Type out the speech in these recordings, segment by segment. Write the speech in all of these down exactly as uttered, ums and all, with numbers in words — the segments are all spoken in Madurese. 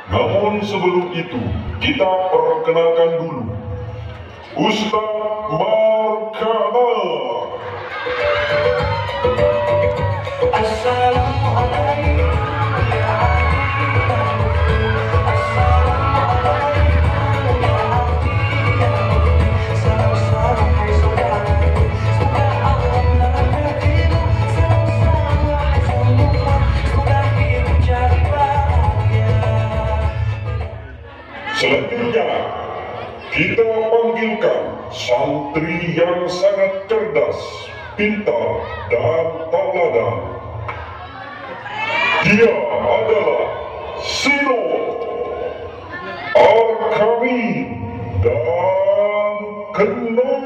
Namun sebelum itu, kita perkenalkan dulu Ustadz Markana. Assalamualaikum. Selanjutnya, kita panggilkan santri yang sangat cerdas, pintar, dan tauladan. Dia adalah Sino Arkami dan Kendor.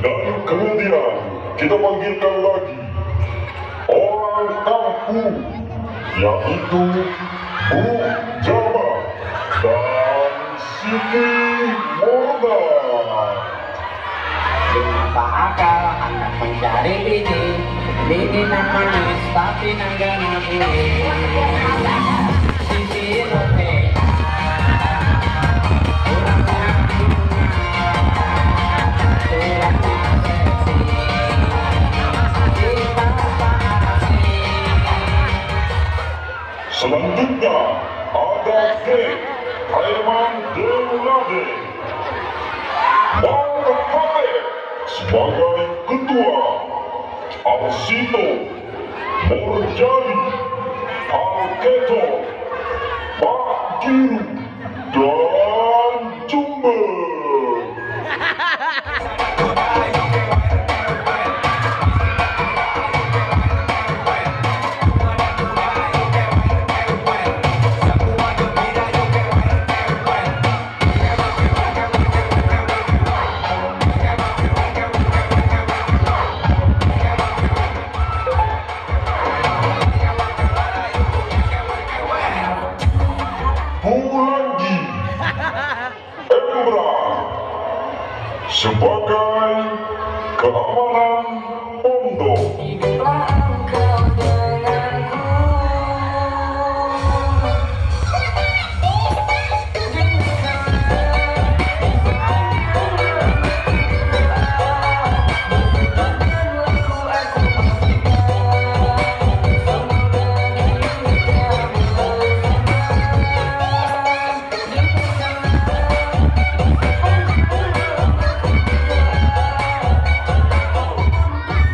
Dan kemudian kita panggilkan lagi orang kampung, yaitu Bu Jama dan Siti Murna. Belum apa akal, hendak mencari bini. Bini nak manis, tapi nak gana budi. Siti Murna. Selanjutnya ada Dek Preman Deulade. Marhabe sebagai ketua. Arsito, Morjali, Alketo, Pak Guru, dan Jumbo. Pulanggi Emra sebagai keamanan pondok.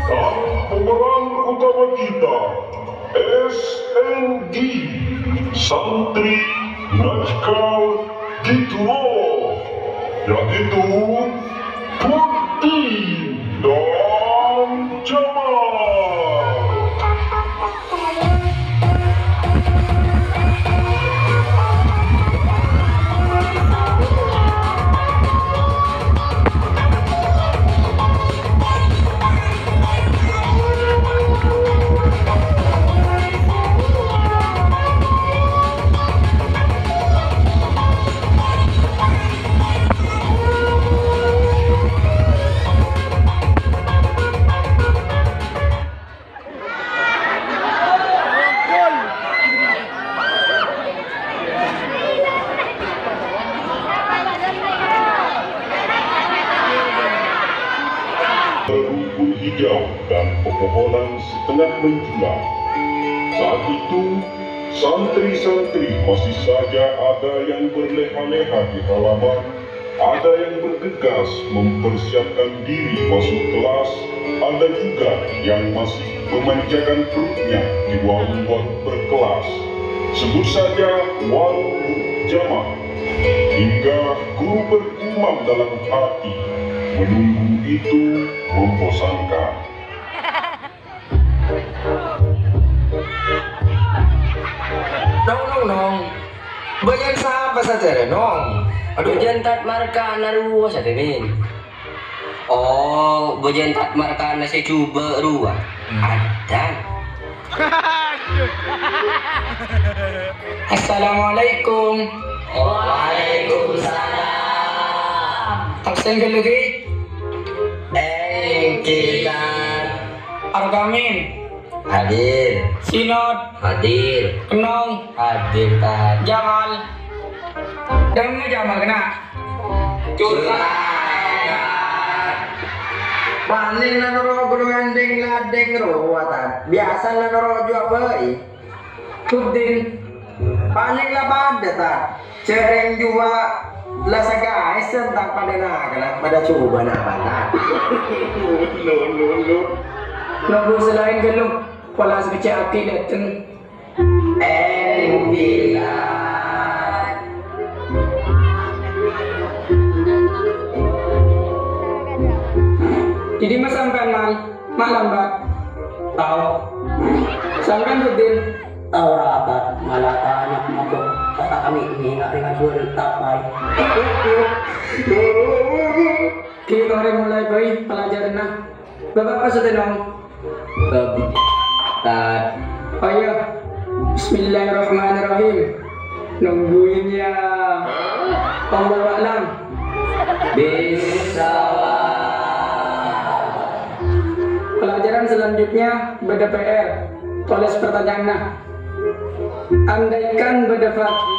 Dan pemeran utama kita, S N G, santri Najkal Dituro, yaitu Putri dan Jamal. Rumput hijau dan pepohonan setengah menjulang. Saat itu, santri-santri masih saja ada yang berleha-leha di halaman, ada yang bergegas mempersiapkan diri masuk kelas, ada juga yang masih memanjakan perutnya di warung-warung berkelas. Sebut saja warung Bu Jama. Hingga guru bergumam dalam hati, "Menunggu itu membosankan." Nong, nong, nong. Bâjâna sapa satèya, nong? Adhu. Bâjâna Tat Markana rowa satèya, Min. Oh, bâjâna Tat Markana sè jhubâ' rowa. Hmm. Adân. Assalamualaikum. Waalaikumsalam. Absen ghâllu, Ki? Èngghi, Tat. Arkamin. Hadir. Sinot. Hadir. Kenong. Hadir, Tat. Jamal. Dâmma Jamal kèna? Curhat. Palèng la noro' ghuru èndhing-ladhing rowa, Tat. Biyasana la noro' jhuwâ bhâi. Buddin. Palèng la padâ, Tat. Jhâ' rèng jhuwâ la sagaèsen, Tat, padâ naghâna, padâ jhubâ' napa, Tat? Lo, lo, lo. Nunggu sè laèn ghâllu, pola sakejjhâ' aghi' dâteng. Èngghi, Tat. Dhâddhi ma' sampèyan, Mal? Ma' lambat. Tao. Sampèyan, Buddin? Tao, Tat, mala tana' mabok. Kata kami ini nggak ringan dua letak, Pai. Kita mulai, Pai, pelajaranna. Bapak pas sudah, Nong. Bab-, Tat. Oh iya. Bismillahirrahmanirrahim. Nungguin ya. Allahu a'lam. Bissawab. Pelajaran selanjutnya bâdâ P R. Tulis pertanyaanna. Andaikan bâdâ pagi,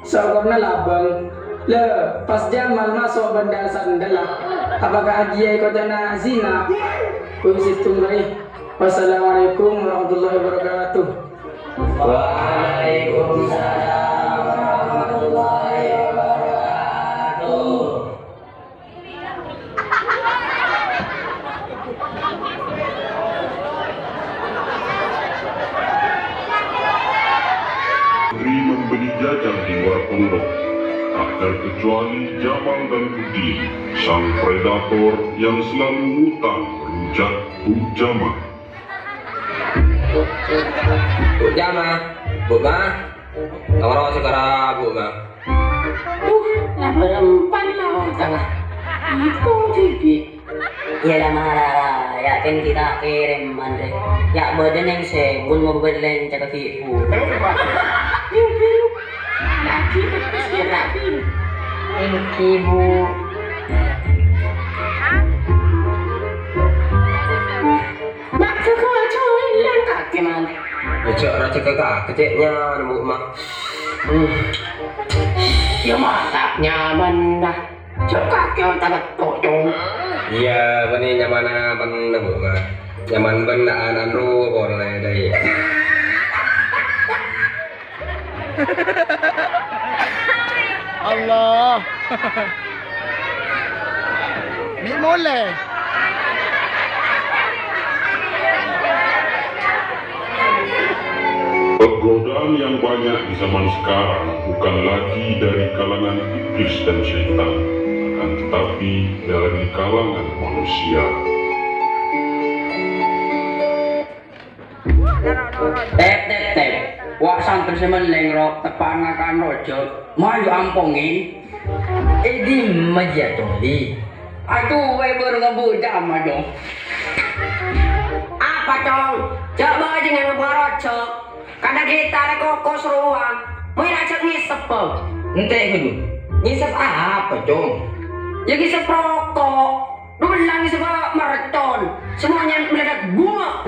saokorna labâng. Lè, pas Jamal maso' bân dâ-sandâlla. Apakah jiyâ èkoca'na zina? Wis sèttong bhâi. Wassalamualaikum warahmatullahi wabarakatuh. Waalaikumsalam warahmatullahi wabarakatuh. Putri membeli jajan di luar pondok. Tak terkecuali Jamal dan Putri, sang predator yang selalu ngutang rujak Bu Jamal. Bu Jama, Bu Ma, toro' sè kara Bu Ma. Uh, la bârâmpan la otanga. Itu cibi. Iyâ la mara, yakin kita kirim, Andre. Ya bâdâ neng sè bun ngobbât lencak ka Bu. Yuk, yuk. Lagi betes ya, Rabi. Thank you, Bu. Mak, kok aja elang kakè, Man? Ojo raja ke kakè, cek nyaman, Bu, Mak. Hmm. Ya, mantap, nyaman, dah. Cok kakè, otak ngetok, Cong. Iya, bânnè nyaman bân, Bu, Mak. Nyaman bân, anan ru, pon, dai. Allah. Mi' molè. Godaan yang banyak di zaman sekarang bukan lagi dari kalangan iblis dan syaitan, akan tetapi dari kalangan manusia. Tep, tep, tep. Wa' santrè sè mellèng, ro, teppa'na ngakan rojhâk. Mayu ampongè. È dimma jiyâ, Coli? Adu, wè, bârâ' ngebu jam, ajo. Apa, Cong? Jhâ' bâjingan ngebu rojhâk. Kadhâng ghitarra kokos rowa. Moy rajhâk ngisep, Bang. Ente, ghâllu. Ngisep apa, Cong? Ya, ngisep roko'. Dhu bellang sè bâ' mercon, semuanya meledak bunga.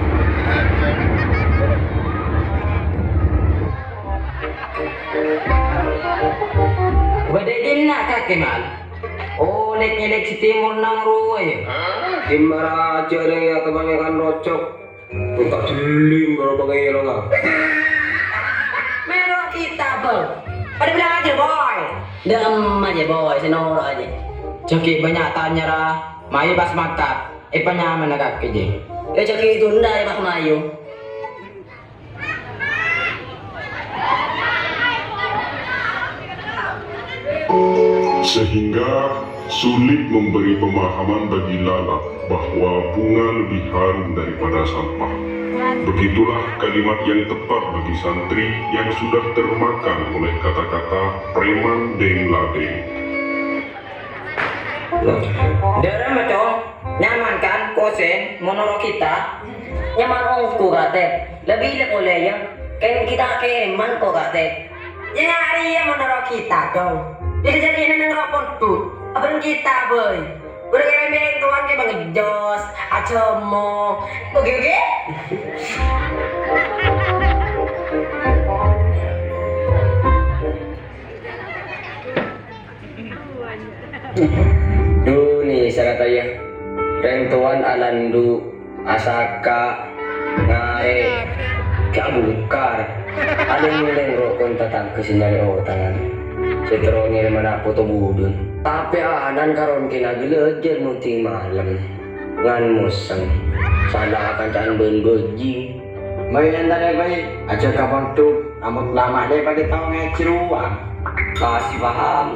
Bâdâ è dinna' kakè, Man? Oh, lèk-ngèlèk sè timor nang rowa, ya? Dimma rajhâk rèng ya kebanyakan rojhâk. Kok ta' dhelling karo pangèlonga. Mèlo kita, Bang. Padâ bilang aja, Boy. Dâ'emma jiyâ, Boy, sè noro' aja. Jhâ' ghi' bânnya' tanya, ra. Mayu pas mangkat. Èpanyamana kakè, jiyâ. È, jhâ' ghi' tunda, ya, pas mayu. Sehingga sulit memberi pemahaman bagi lalat bahwa bunga lebih harum daripada sampah. Begitulah kalimat yang tepat bagi santri yang sudah termakan oleh kata-kata preman deng-ladeng. Dârâmma, Cong? Nyaman, kan, kosèng, mon noro' kita? Nyaman ongghu, Ka' Tep. Lebbi lè polè, yâ. Kèng kita kèrèman, ko, Ka' Tep. Yâ, nyarè, yâ, mon noro' kita, Cong. Kita jârèya neng noro' pondhuk. Abâreng kita, bâi. Bâreng kèrèm rèng towan kè bângèjos, ajhâmo. Oke, oke? Dunè sarataya, rèng towan alandu', asaka, ngarè, kè abungkar, alèng-lèng rokon tatangghâ sè nyarè otangan, sè terro ngèrèmana poto budun. Tapè anan karon kèna ghelajhâr notèng malem, ngan mosèm, sala akanca'an bân bâjing. Bâi, èntarè, bâi, ajâgâ pondhuk, amot lama' lè padâ tao ngajhi rowa. Kasih paham.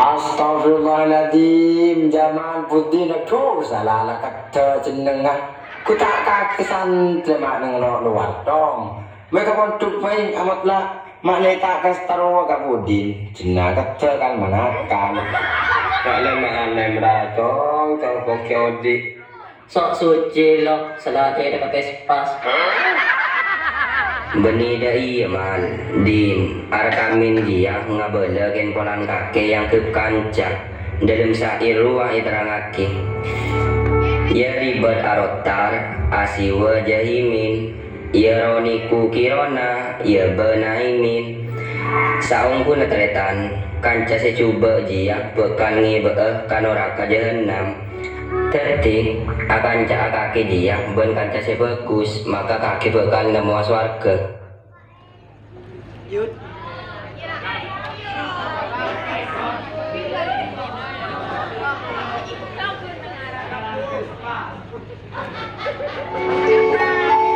Astagfirullahaladzim, jaman budina, dhu, sala la keddhâ jennengnga. Ku ta' kakè santrè ma' neng lo-, lowar, Tong. Mè' ka pondhuk bhâi, amot la, ma' nè ta' kasta rowa ka budin, jennengnga keddhâ kan manakan. Ka'lem-ma'lem ra, Cong, Cong, kok ghi' odi'. Sok suci, lo, salatè dâ' ka pespas. Bânnè dâ' iyâ, Man. Din, arkamin jiyâ ngabâlâ kèn polan kakè èangghep kanca. Dâlem syair rowa èterrangaghi. Yâ ribât arottar, asiwa jahimin. Yâ roniku kirona, yâ bâna imin. Saongghuna tarètan, kanca sè jhubâ' jiyâ bhâkal ngèbâ'â ka noraka jahannam. Dhâddhi, akanca'a kakè jiyâ bân kanca sè bhâghus, maka kakè bhâkal nemmowa sowarghâ.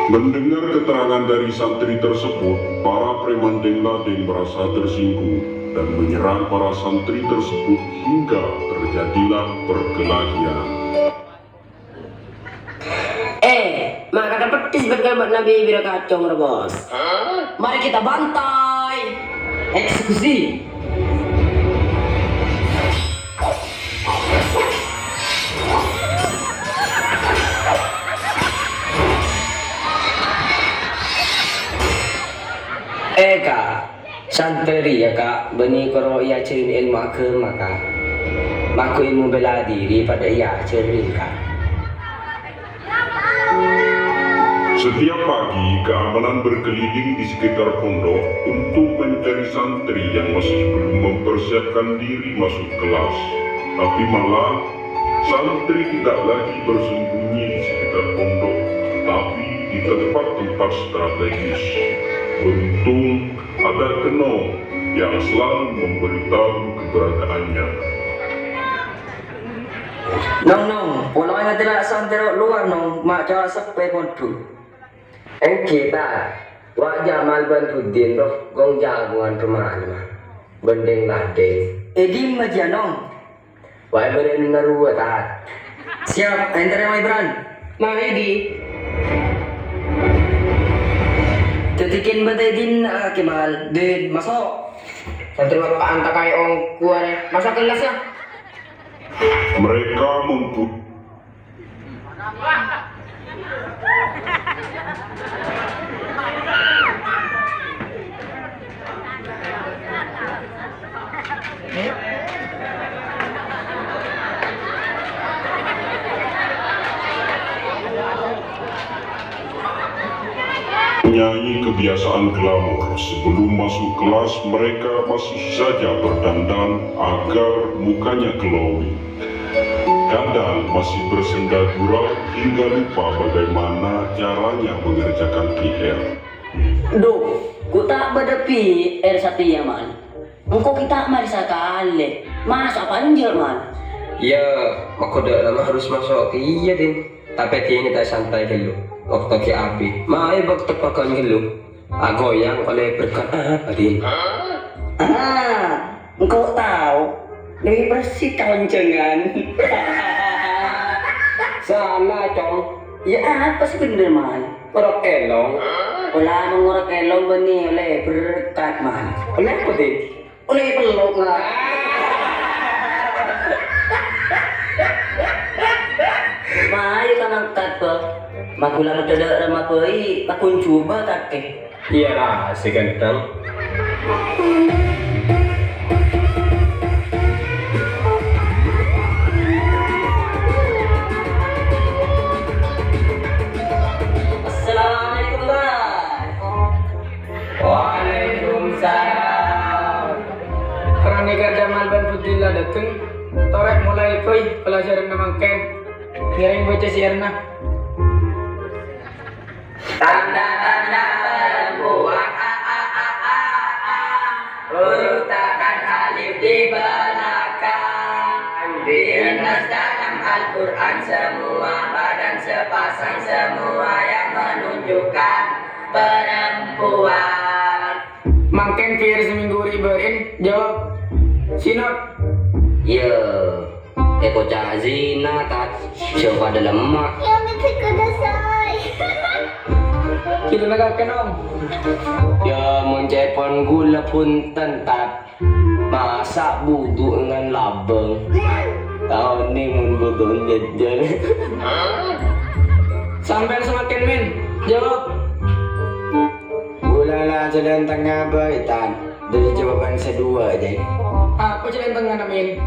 Mendengar keterangan dari santri tersebut, para preman deng-ladeng merasa tersinggung dan menyerang para santri tersebut hingga terjadilah perkelahian. Eh, makanan pedes bergambar Nabi Biro Kacong Rebus. Mari kita bantai. Eksekusi. Eka, santrè rèya, Ka', bânnè koro èajhâri èlmo aghâma, Ka'. Makkè èlmo bela diri padâ èajhâri, Ka'. Setiap pagi, keamanan berkeliling di sekitar pondok untuk mencari santri yang masih belum mempersiapkan diri masuk kelas. Tapi malah, santri tidak lagi bersembunyi di sekitar pondok, tapi di tempat-tempat strategis. Beruntung, ada Kenong yang selalu memberitahu keberadaannya. Nong, Nong, polana tèla' santrè lowar, Nong, ma' cora' seppè pondhuk. Èngghi, Tat. Wa' Jamal bân Budin roh ghun jhâ' ghun roma-roma. Bân deng-ladeng. È dimma jiyâ, Nong? Wa' è bârâ'na rowa, Tat. Siap, èntarè wa' è bârâ'na. Mara, Di. Dhâddhi kèng bâdâ è dinna', Kemal. Din, maso'. Santrè bapa'an ta' kaè ongghu arè. Maso' kellas, yâ. Mereka mempu- Menyayangi kebiasaan glamor, sebelum masuk kelas, mereka masih saja berdandan agar mukanya glowing. Kadang masih bersenda gurau hingga lupa bagaimana caranya mengerjakan P R. Dhu, ghu ta' bâdâ P R satèya, Man. Engko' ghi' ta' marè sakalè. Masa' panjhâ', Man? Iyâ, makkè dâ' rèya harus maso' kèya, Din. Tapè dinna' ta' santai ghâllu. Bâkto ghi' abit. Mayu bâkto paghân ghâllu. Aghâbây ollè berkat apa, Din? Ah, engko' tao. Lebbi bersih kaonjhângan. Sala, Cong. Ya, apa sè bhendher, Man? Ngorok èlong. Ola ngorok èlong bânnè ollè berkat, Man. Ollè apa, Din? Ollè peluk, Nga. Mayu ka mangkat, Bâ. Maghulâ medhâ dâ' rama bhâi, paghun jhubâ kakè. Iyâ, la, sè ghântheng. Assalamualaikum, Bâ. Waalaikumsalam. Pranèka Jamal bân Budilla dâteng. Torè molaè bhâi pelajaranna mangkèn. Ngèrèng bâca syiarna. Tanda-tanda perempuan. A, a, a, a, a. Huruf ta dan alif di belakang. Dinas dalam Al-Quran semua badan sepasang, semua yang menunjukkan perempuan. Mangkèn kèra samènggu rè' bâri'na jawab. Sinot. Iyâ, èkoca' zina, Tat. Sè padâ lemma'. Yamete kudasai. Kèra nèka kènong. Yâ, mon ca'èpon ghulâ bhunten, Tat. Masa' budu' ngan labâng? Taonè mon budu' jhâjhân. Sampèyan sè mangkèn, Min. Jawab. Ghulâ la jhâlân tengnga bhâi, Tan. Dâri jawaban sè duwâ', Jay. Apa jhâlân tengnga, Min?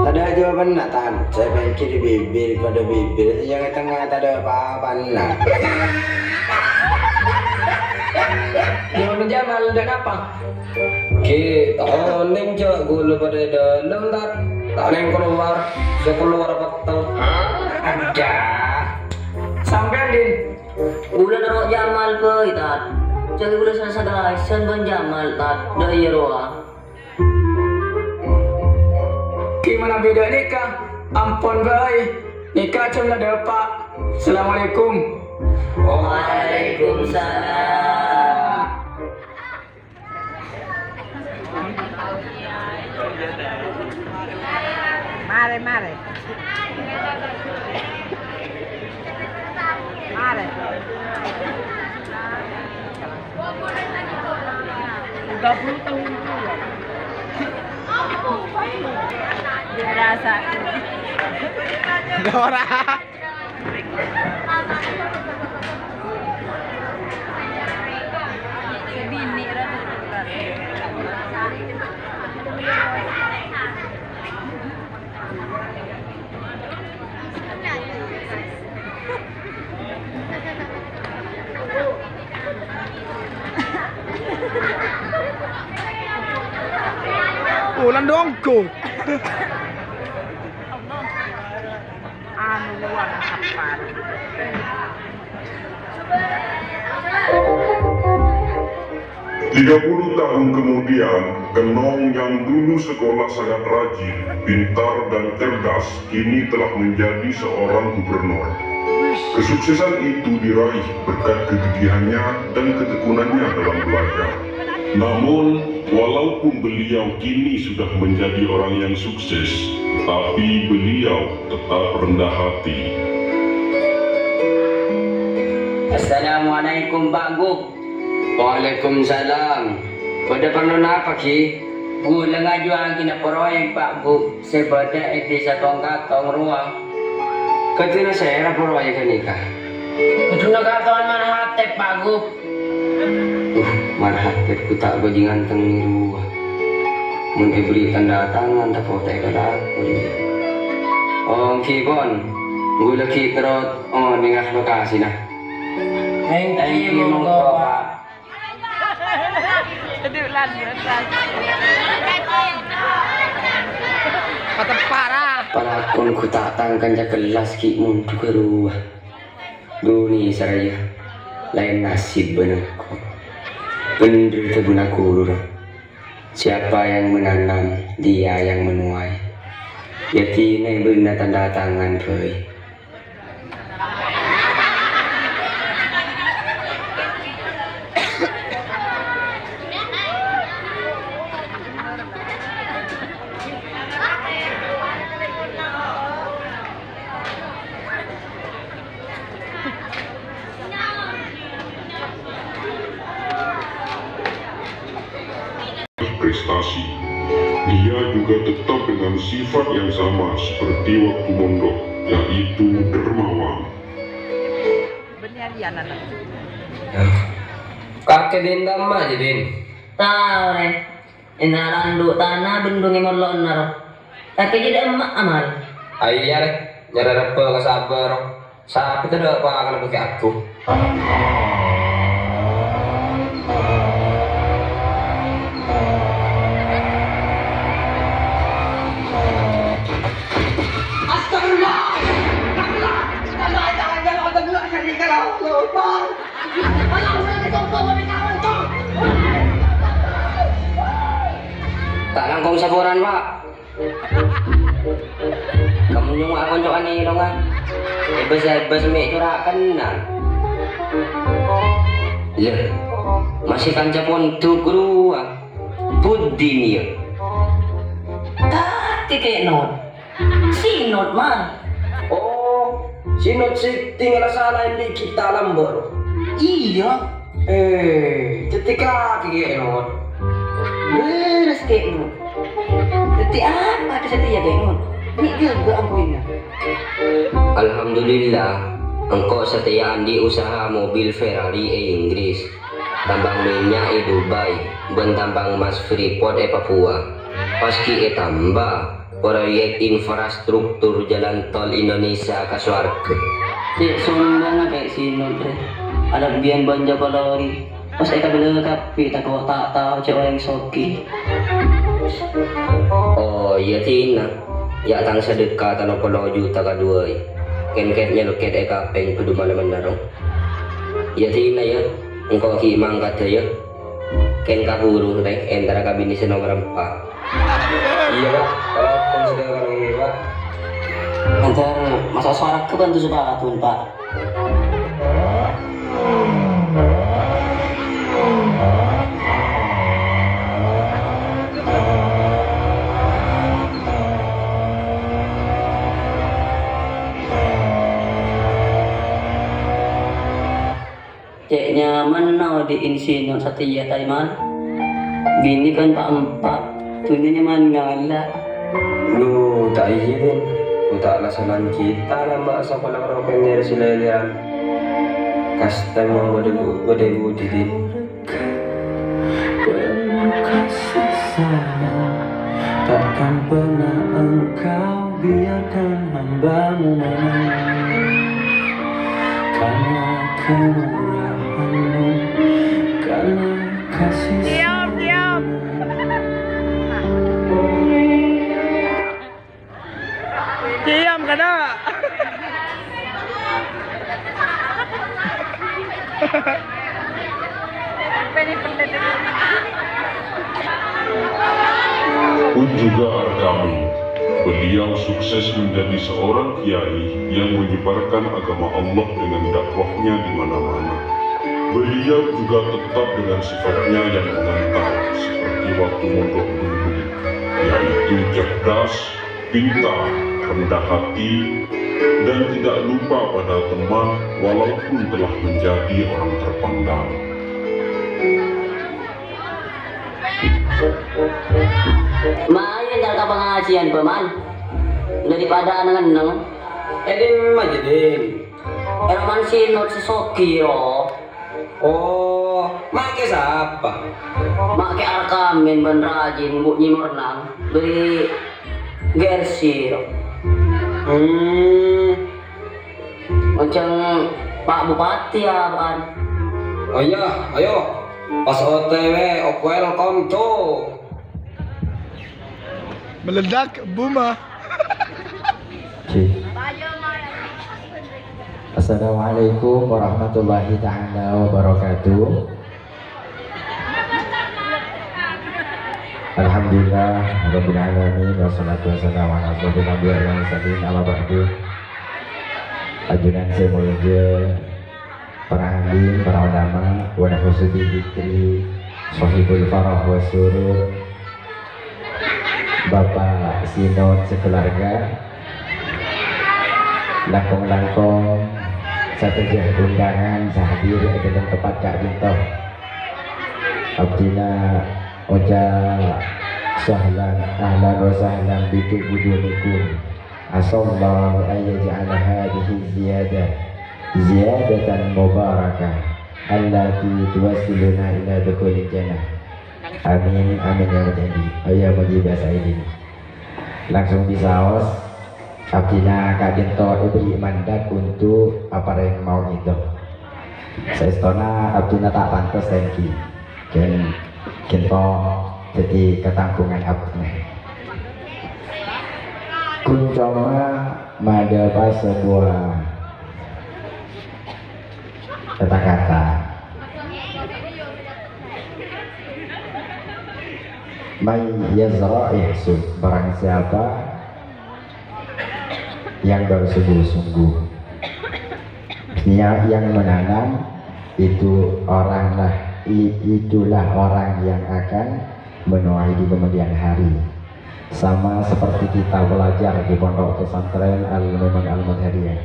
Tadâ' jawabanna, Tan. Sè pèngghir bibir padâ bibir, sè tengnga tadâ' pa-apana. Jawabanna Jamal, dâ' napa? Ghi, ta' onèng, jhâ' ghulâ padâ è dâlem, Tat. Ta' onèng kalowar, sè kalowar pettèng. Adâ. Sampèyan, Din? Ghulâ noro' Jamal bhâi, Tat. Jhâ' ghulâ sala sakalajân bân Jamal, Tat. Dâ' iyâ rowa. Gimana bhidhâ nèka? Ampon bhâi. Nèka jhâ' la dâpa'. Assalamualaikum. Waalaikumsalam. Marè, marè. Marè. Tiga puluh tahun itu ya. Dirasa. Ora. Ulan dongko. Anu, luar sapar. Tiga puluh tahun kemudian, Kenong yang dulu sekolah sangat rajin, pintar, dan cerdas, kini telah menjadi seorang gubernur. Kesuksesan itu diraih berkat kegigihannya dan ketekunannya dalam belajar. Namun, walaupun beliau kini sudah menjadi orang yang sukses, tetapi beliau tetap rendah hati. Assalamualaikum, Pak Gub. Waalaikumsalam. Bâdâ parlo napa, Ghi? Ghulâ ngajuwâghinâ proyek, Pak Gub, sè bâdâ è Dhisa Tongkatong rowa. Ghâdhuwânna sèra proyek ghânèka? Ghâdhuwânna katowan Marhatep, Pak Gub. Uh, Marhatep ghu ta' bâjhi nganteng rowa. Mon èberri' tanda tangan, tako' ta' èkalako, iyâ. Oh, èngghi, pon. Ghulâ ghi' terro onènga lokasina. Èngghi, monggo, Pak. Palakon ghu ta' tang kanca kellas ghi' mondhughâ rowa. Dhunnya saraya laèn nasib bân engko'. Bhendher dhâbuna ghuru, Rang. Siapa yang menanam, dia yang menuai. Yâ dinah bânnè tanda tangan bhâi. juga tetap dengan sifat yang sama seperti waktu mondok, yaitu dermawan. Kakè dendam ma' jâ, Din? Tao, rè. Ènna' randu' tana bendhung è morlo'na, ro. Kakè jâ dâ' emma' amal. Aiyâ, rè. Nyarè rebbhâ ka sabâ, ro. Sapè tadâ' pakanna bâkè agung. Astagfirullah! Astagfirullah! La ilaha illallah, la ilaha illallah, Allahu Akbar! Ta' langkong saporana, Pa'. Kamu nyongnga' konco anè, longan. Èbâs-èbâs mè' cora' kennal. Lè, masih kanca pondhuk rowa. Buddhi nèya. Kakè Kè' Not. Si Not, Man. Oh, si Not sè tèngghâl sala andi' kita lambâ'. Iyâ. Eh, dhâddhi kakè Kè' Not. Bherrâs Kè' Not. Dhâddhi apa ka satèya Kè' Not? Mè' ghâgghâ ampoyna. Alhamdulillah, engko' satèya andi' usaha mobil Ferrari è Inggris, tambang mènnya' è Dubai, bân tambang emmas Freeport è Papua. Pas ghi' ètamba proyek infrastruktur jalan tol Indonesia ka sowarghâ. Cè' sombongnga Kè' si Not, rè. Alebbiyân bân Joko Lori. Pas èkabâlâ kabbhi tako' ta' tao cè' orèng soghi. Oh, iyâ, Dina. Yâ' tang sadhekka tello polo juta kaduwâi. Kèn-kèn nyèlkèt è kapèng bâdhu malemanna, ro. Iyâ, Dina, yâ. Engko' ghi' mangkaddhâ, yâ. Kèn kabhuru, rè, entara ka binè sè nomer empa'. Iyâ, Pa'. Assalamualaikum, saudara, Pak. Entar maso' sowarghâ bân sepatu, Pa'. Cè' nyamanna odi'in si Not satèya, Taiman. Binè kan pa'-empa', dhunnya nyaman ngala'. Lu, ta' iyâ, Din. Ku ta' la salan kita lamba' sakola roken nyarè si lèlèyan. Kasta memang bâdâ bu-, bâdâ budi, Din. Penuh kasih sayang, takkan pernah engkau biarkan hambamu menangis. Karena kemurahanmu, karena kasih sayangmu. Diam, kada. Pun juga Arkami, beliau sukses menjadi seorang kiai yang menyebarkan agama Allah dengan dakwahnya di mana-mana. Beliau juga tetap dengan sifatnya yang mengental, seperti waktu mondok dulu, yaitu cerdas, pintar, rendah hati, dan tidak lupa pada teman walaupun telah menjadi orang terpandang. Mayu entar ka pangajiân, Paman. Daripada neng-enneng. È dimma, Jadin? È roman si Not sè soghi, ro. Oh, ma' kè sapa? Ma' kè Arkamin bân Rajin, Bu' Nyi Mornang, bâri' G R C, ro. Hmm. Oncang Pak Bupati, ya, Pak. Oh iya, ayo. Pas O T W, op welcome, co. Meledak, boom, ah. Oke. Assalamualaikum warahmatullahi taala wabarakatuh. Alhamdulillah, rabbil alamin, wassalatu wassalamu ala asyrofil anbiya'i wal mursalin, amma ba'du. Ajunan sè molja, para alim, para ulama, wa nafsu bi dzikri, sahibul farah wa surur, Bapak Sinod sakeluarga, langkong-langkong sadhâjâ undangan sè hadir è dâlem tempat ka'dinto. Abdhina oca' Sahlan, ahlan wa sahlan bitu bujunikum. Asallahu an yaj'ala hadhihi ziyadah ziyadatan mubarakah allati tuwassiluna ila dukhulil jannah. Amin, amin ya mujib, ya mujib sa'ilin. Langsung bisaos, abdhina ka'dhinto èberri' mandat untuk aparèng mau'idhah. Saèstona abdhina ta' pantes ènggi. Ghân, ghânto dhâddhi katangghungan abdhina. Ghun coma madhâpa sabuwâ kata-kata. "May yazra' yahsud," barang siapa yang bersungguh-sungguh. Maksudnya, yang menanam itu oranglah, i-, itulah orang yang akan menuai di kemudian hari. Sama seperti kita belajar di Pondok Pesantren Al-Maimun Al-Mudhariyah.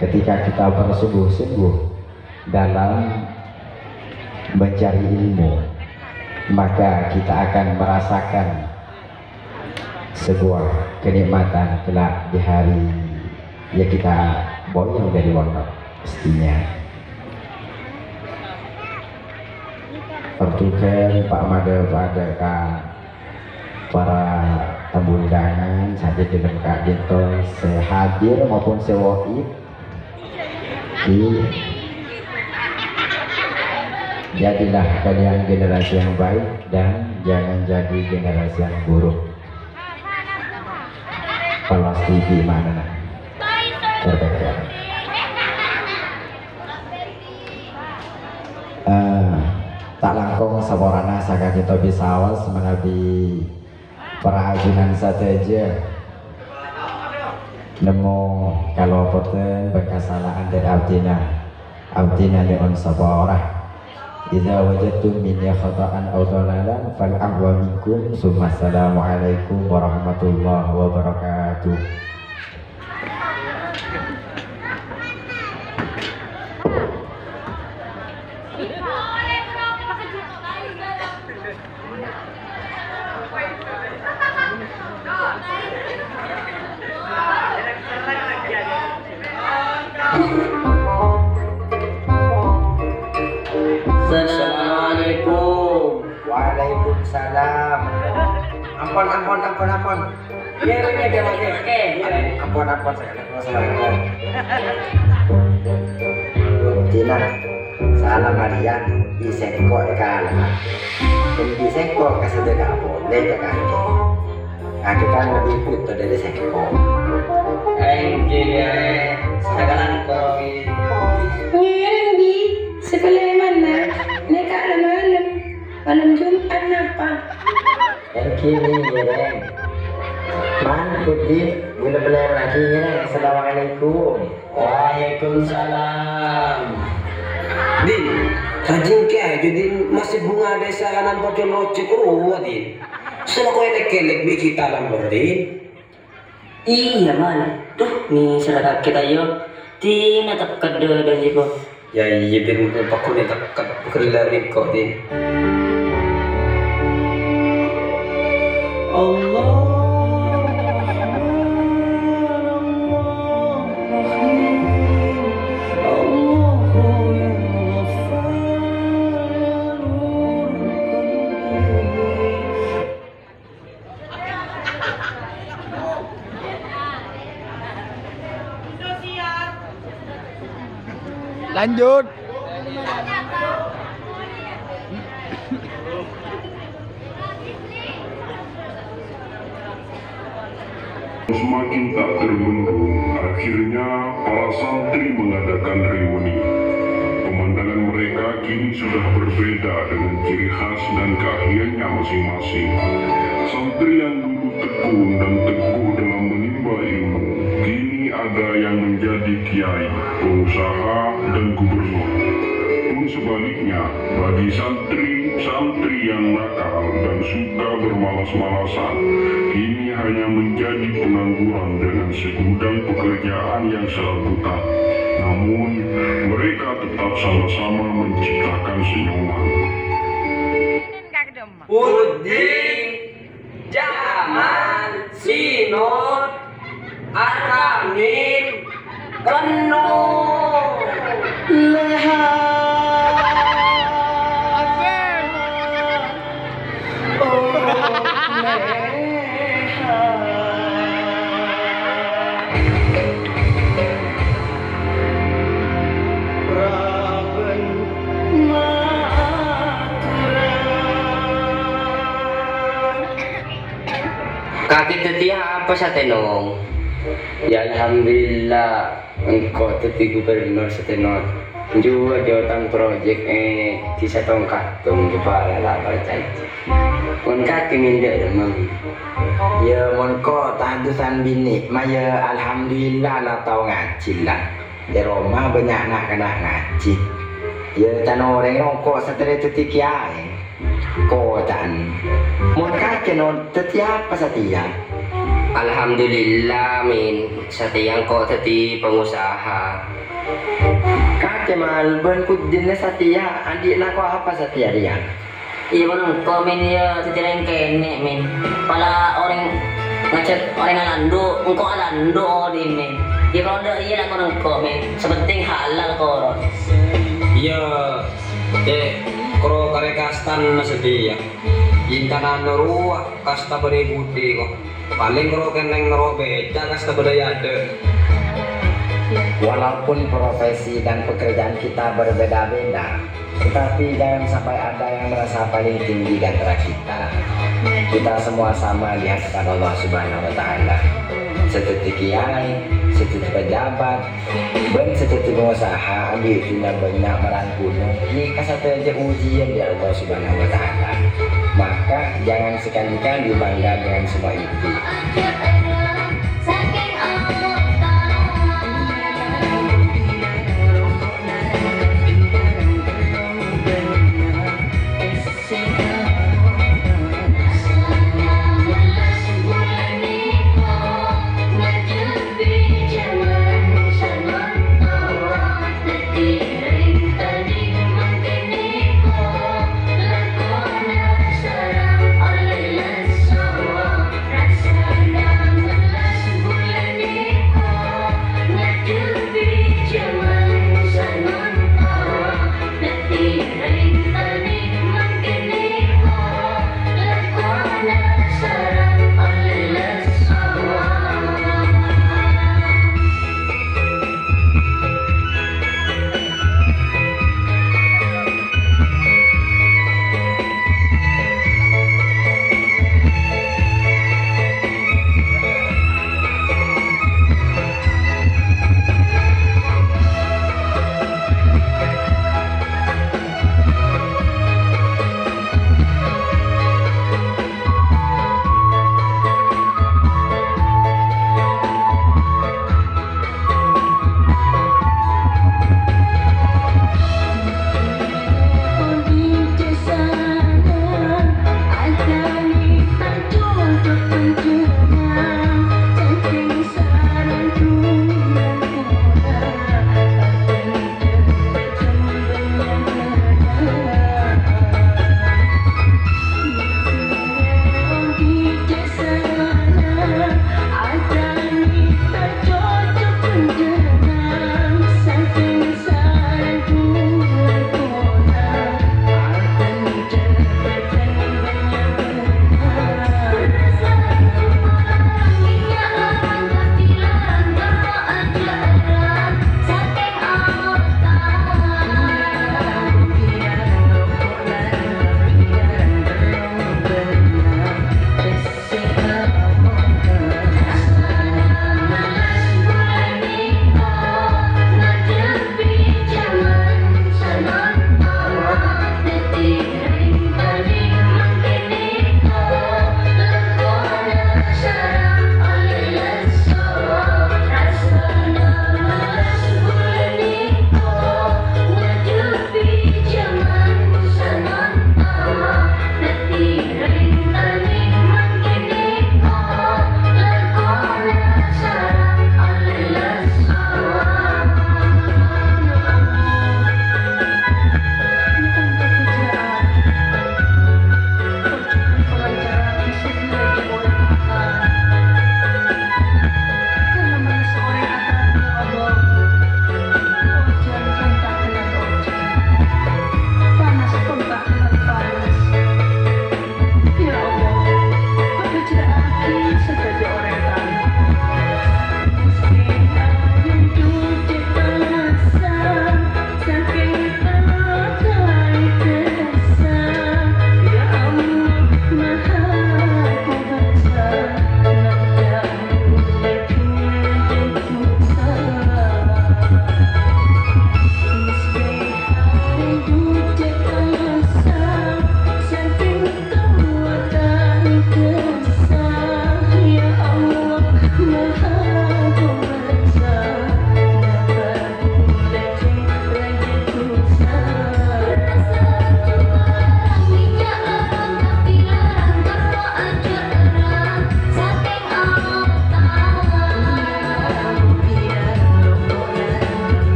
Ketika kita bersungguh-sungguh dalam mencari ilmu, maka kita akan merasakan sebuah kenikmatan kelak di hari ya kita boyong dari pondok, mestinya. Partoghân, Pa' Madhâ, Pa' Madhâ ka para tamu undangan, sadhâjâ dâlem ka'dhinto sè hadir maupun sè ghaib. Iya. Jadilah kalian generasi yang baik dan jangan jadi generasi yang buruk. Plastik di mana, nak? Terpegang. Eh, ta' langkong saporana saka'dhinto bisaos manabi para ajunan sadhâjâ nemmo kalopodhân bân kasala'an dhâri abdhina. Abdhina nyo'on sapora. Idza wajadtum minni khata'an aw dhalalan fal afwa minkum, tsumma assalamualaikum warahmatullahi wabarakatuh. Assalamualaikum. Waalaikumsalam. Ampon, ampon, ampon, ampon. Iya, iya, iya, iya, iya. Ampon, ampon, sakalè, sakalè. Tina, salam Maria, bi' sèngko' èkalèma. Bi' sèngko' ka sadhâjâ polè ka kakè. Kakè kan lebbi bhuto dhâri sèngko'. Èngghi, Rè. Sakalangkong. Ngèrèng, Bi. Sakalèmanna, nèka la malem. Malem Jum'at napa? Èngghi, Bi, ngèrèng. Man, Budi, bulâ bâlâi lagi ngèrèng. Assalamualaikum. Waalaikumsalam. Din, rajin kèya, Din, masih bunga desa kanan pojok locek rowa, Din. Selaku elek-elek bi' kita lamber, Din. Iyâ, Man. Duh, ni sera kaget ayo. Tina tekka' dâdâ jiko. Ya, iyâ, Din, pakon tekka' pegella' riko, Din. Allah Rahman, Allah Rahim, Allah ya Ghaffar, ya Nurul Qalbi. Lanjut. Semakin tak terbendung, akhirnya para santri mengadakan reuni. Pemandangan mereka kini sudah berbeda dengan ciri khas dan keahliannya masing-masing. Santri yang dulu tekun dan teguh dalam menimba ilmu, kini ada yang menjadi kiai, pengusaha, dan gubernur. Pun sebaliknya, bagi santri-santri yang nakal dan suka bermalas-malasan, kini hanya menjadi pengangguran dengan segudang pekerjaan yang serabutan. Namun, mereka tetap sama-sama menciptakan senyuman. Puding. Jaman Sinod Arkamin Kenno. Leha. Oh, leha. Raben maturang. Kakè dhâddhiyâ apa satèya, Nong? Ya, alhamdulillah, engko' dhâddhi gubernur satèya, Nong. Jhuwa-jhuwa tang projek è Dhisa Tongkadong, jhuwa la parcajâ. Mon kakè mènḍâ' rèmma? Ya, mon engko' ta' dusana binè', ma' ya alhamdulillah la tao ngajhi, la. È roma bânnya' na'-kana' ngajhi. Ya, can orèng rongko' satèya dhâddhi kèyaè. Koca'na. Mon kakè, Nong, dhâddhi apa satèya? Alhamdulillah, Min. Satèya engko' dhâddhi pangusaha. Kakè, Mal, bân buddhina satèya, anḍi' lako apa satèya rèya? Iyâ, mon engko', Min, iyâ, dhâddhi rèng kènè', Min. Pala orèng ngajhâk orèng alanḍhu', engko' alanḍhu' oḍi', Min. Iyâ, kalo ḍâ' iyâ lakona engko', Min. Sè pentèng halal, koro. Iyâ, Cè', koro karè kastana satèya. Yèn can anu rowa kasta bâḍâ è buḍi, ko'. Palèng koro kennèng noro' bèca kasta bâḍâ è aḍâ'. Walaupun profesi dan pekerjaan kita berbeda-beda, tetapi jangan sampai ada yang merasa paling tinggi di antara kita. Kita semua sama di hadapan Allah Subhanahu wa Ta'ala. Sè dhâddhi kèyaè, sè dhâddhi pejabat, bân sè dhâddhi pangusaha anḍi' dhunnya bânnya' marang ghunong, nèka sadhâjâ ujian ḍâri Allah Subhanahu wa Ta'ala. Maka, jangan sekali-kali bangga dengan semua itu.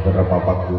Berapa paku?